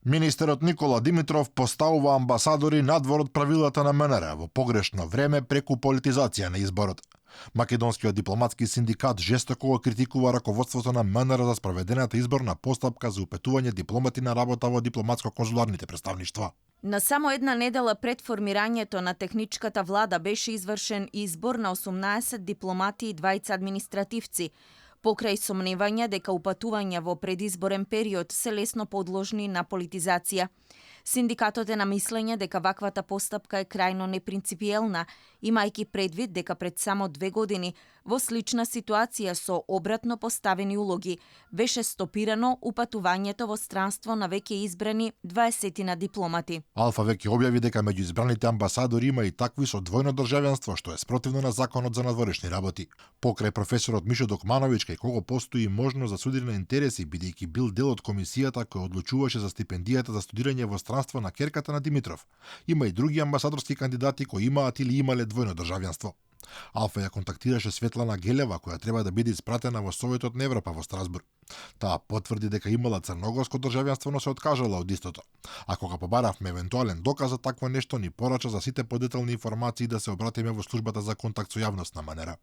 Министерот Никола Димитров поставува амбасадори надвор од правилата на МНР во погрешно време преку политизација на изборот. Македонскиот дипломатски синдикат жестоко го критикува раководството на МНР за спроведената изборна постапка за упетување дипломати на работа во дипломатско-конзуларните представништва. На само една недела пред формирањето на техничката влада беше извршен избор на 18 дипломати и 20 административци, покрај сомневања дека упатувања во предизборен период се лесно подложни на политизација. Синдикатот е на мислење дека ваквата постапка е крајно непринципиелна, имајќи предвид дека пред само 2 години во слична ситуација со обратно поставени улоги беше стопирано упатувањето во странство на веќе избрани 20 на дипломати. Алфа веќе објави дека меѓу избраните амбасадори има и такви со двојно државјанство, што е спротивно на законот за надворешни работи. Покрај професорот Мишо Докмановиќ, кај кого постои можност за судир на интереси, бидејќи бил дел од комисијата која одлучуваше за стипендијата за студирање во странство на керката на Димитров. Има и други амбасадорски кандидати кои имаат или имале двојно државјанство. Алфа ја контактираше Светлана Гелева, која треба да биде испратена во Советот на Европа во Страсбург. Таа потврди дека имала црногорско државјанство, но се откажала од истото. А кога побаравме евентуален доказ за такво нешто, ни порача за сите подетални информации да се обратиме во службата за контакт со јавност на МНР.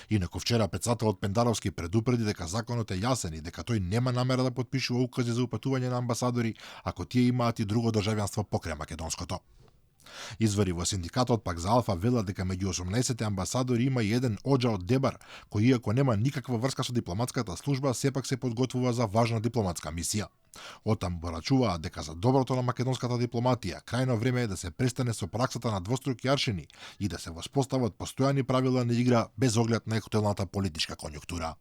Инаку вчера председателот Пендаровски предупреди дека законот е јасен и дека тој нема намера да потпишува укази за упатување на амбасадори ако тие имаат и друго државјанство покрај македонското. Извори во синдикатот пак за Алфа велат дека меѓу 18 амбасадори има и еден Оџа од Дебар, кој иако нема никаква врска со дипломатската служба, сепак се подготвува за важна дипломатска мисија. Оттам порачуваат дека за доброто на македонската дипломатија крајно време е да се престане со праксата на двоструки аршини и да се воспостават постојани правила на игра без оглед на актуелната политичка конјунктура.